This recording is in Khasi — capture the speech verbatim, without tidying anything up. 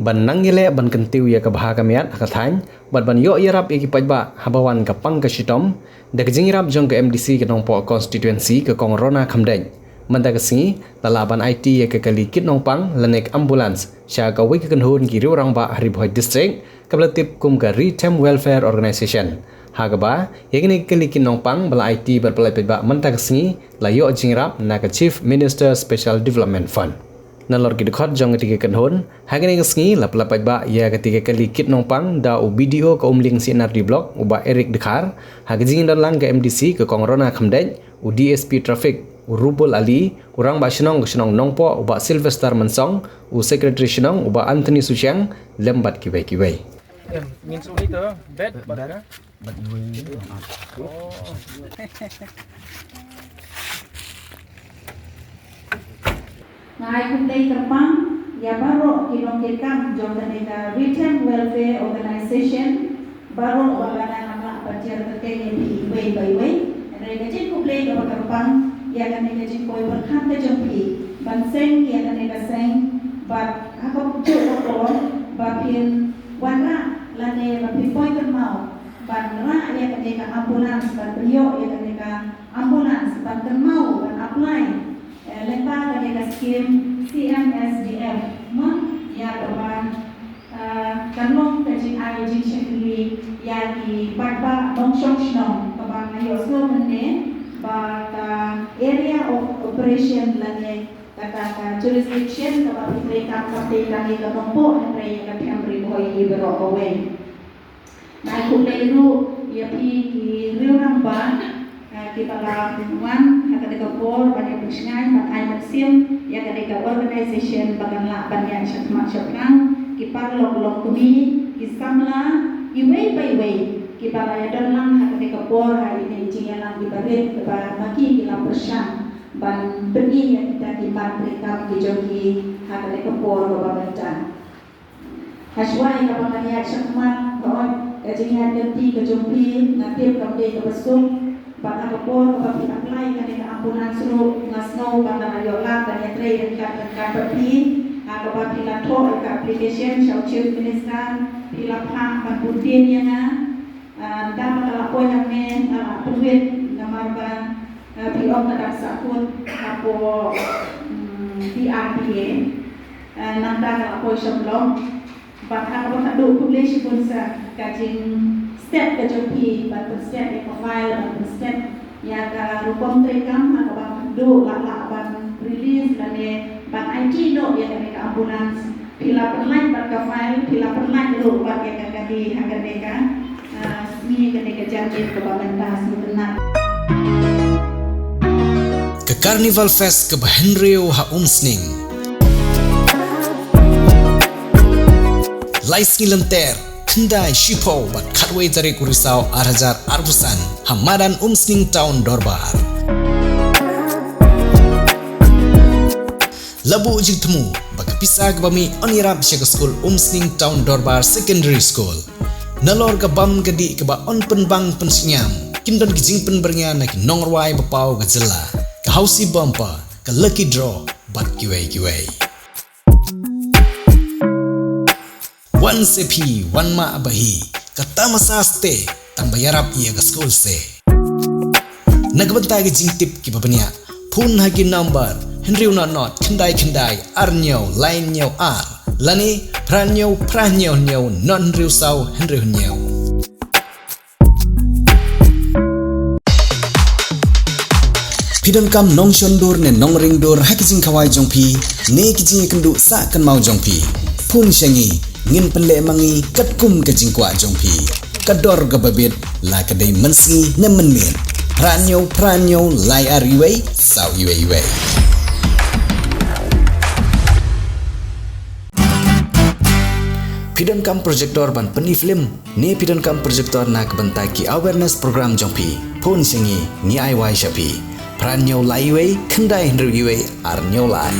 Ban nang ïaleh ban kyntiew ïa ka bha ka miat ha ka thaiñ bad ban ïoh ïarap ïa ki paidbah haba wan ka pang ka shitom, da ka jingïarap jong ka M D C ka Nongpoh Constituency ka Kong Rona Khymdeit, mynta ka sngi la lah ban aiti ïa ka kali kit nongpang lane ka ambulance sha kawei ka kynhun ki riew rangbah ha Ri Bhoi District, kaba la tip kum ka Rhythm Welfare Organization, ha kaba ïa kane ka kali kit nongpang ba la aiti bad pyllait paidbah mynta ka sngi la ïoh jingïarap na ka Chief Minister Special Development Fund. Nalor ki dkhot jong katei ka kynhun, ha kane ka sngi la pyllait paidbah ïa katei ka kali kit nongpang da u B D O ka Umling C and R D Block, u Bah Eric Dkhar, ha ka jingdon lang ka M D C ka Kong Rona Khymdeit, u D S P Traffic, u Rupul Ali, u Rangbah Shnong ka shnong Nongpoh, u Bah Sylvester Mynsong, u Secretary Shnong, u Bah Anthony Suchiang, lem bad kiwei kiwei. Em, ngin shu ni te, bet, bad ka? Bad iwei. Oh. Nga ai khublei kyrpang ïa baroh ki nongkitkam jong kane ka Rhythm Welfare Organization, baroh ba la nang amla ban jer kyrteng ïa phi iwei pa iwei. Hynrei ka jingkhublei kaba kyrpang ïa kane ka jingpoi pyrkhat ka jong phi ban seng ïa kane ka seng, bad ha kajuh ka por ba phin wanrah lane ba phin poi kynmaw ban rah ïa kane ka ambulance, ban pynïoh ïa kane ka ambulance, ban kynmaw ban apply, eh, lyngba kane ka skim C M S D F, mo, ïa kaba, eh, kan long ka jingai jingshakri ïa ki paidbah nongshong shnong, kaba nga ïohsngew mynne ba ka area of operation lane kata ka jurisdiction kaba phi treikam kam dei tang ïa ka Nongpoh, hynrei ïa ka Them Ri Bhoi hi baroh kawei. Nga ai khublei ruh ïa phi ki riew rangbah, eh, kiba la wan ha kane ka por ban ïa pynshngaiñ ban ai mynsiem ïa kane ka organization ba kan lah ban ïaid shakhmat shaphrang, ki paralok longkmie, ki samla, iwei pa iwei kiba la ïadon lang ha kane ka por ha ine i jingïalang kiba rit kaba ma ki ki la pyrshang ban pyni ïa kita ki mat treikam ki jong ki ha kane ka por kaba mynta. Hashwa ïa kaba ngan ïaid shakhmat, ba ot ka jingïaid lynti ka jong phi, nga tip kam dei kaba suk, bad ha ka por kaba phi apply kane ka ambulance ruh, nga sngew ba nga la ïoh lad ban ïatrei ryngkat ryngkat bad phi, ha kaba phi la thoh ïa ka application sha u Chief Minister, phi la phah ban bud dien ïa nga, ah, ynda ba ka la poi hangne, nga la pynwit namar ba, ah, phi ong ka dang sahkut hapoh, mm, D R D A. Eh, nangta ka la poi shong long. Bad ha kaba khatduh khublei shibun sa ka jingstep ka jong phi ban pynstep ïa ka file, ban pynstep ïa ka rukom treikam, ha kaba khatduh la lah ban release lane ban aiti noh ïa kane ka ambulance. Phi la pynlait bad ka file, phi la pynlait ruh bad ïa ka kali ha kane ka, ah, sngi, kane ka janmiet kaba mynta, sngewtynnat. Ka Carnival Fest kaba hynriew ha Umsning. Lai sngi lynter, khyndai, shiphew bad khatwei tarik u Risaw ar hajar arphew san ha madan Umsning Town Dorbar. La buh jingthmu ba ka pisa kaba mih yn ïarap sha ka skul Umsning Town Dorbar Secondary School. Nalor ka bam ka dih kaba yn pynbang pynshngaiñ, kin don ki jingpynbyrngia na ki nongrwai ba paw ka jylla, ka housie bumper, ka lucky draw bad kiwei kiwei. Wan se phi, wan mah ba hi, ka tamasa steh, tang ba ïarap ïa ka skul se. Na ka bynta ki jingtip kiba bniah, phone ha ki number hynriew nod nod khyndai khyndai ar hynñiew lai hynñiew ar, lane phra hynñiew phra hynñiew hynñiew nod hynriew saw hynriew hynñiew. Phi donkam nongshon dur ne nongring dur ha ki jingkhawai jong phi ne ki jingïakynduh sah kynmaw jong phi? Phone sha ngi, ngin pynleh ma ngi katkum ka jingkwah jong phi. Ka dor kaba bit la ka dei mynsngi ne mynmiet. Phra hynñiew phra hynñiew lai ar iwei saw iwei iwei. Phi donkam projector ban pyni film ne phi donkam projector na ka bynta ki awareness program jong phi? Phone sha ngi, ngi ai wai sha phi. Phra hynñiew lai iwei khyndai hynriew iwei ar hynñiew lai.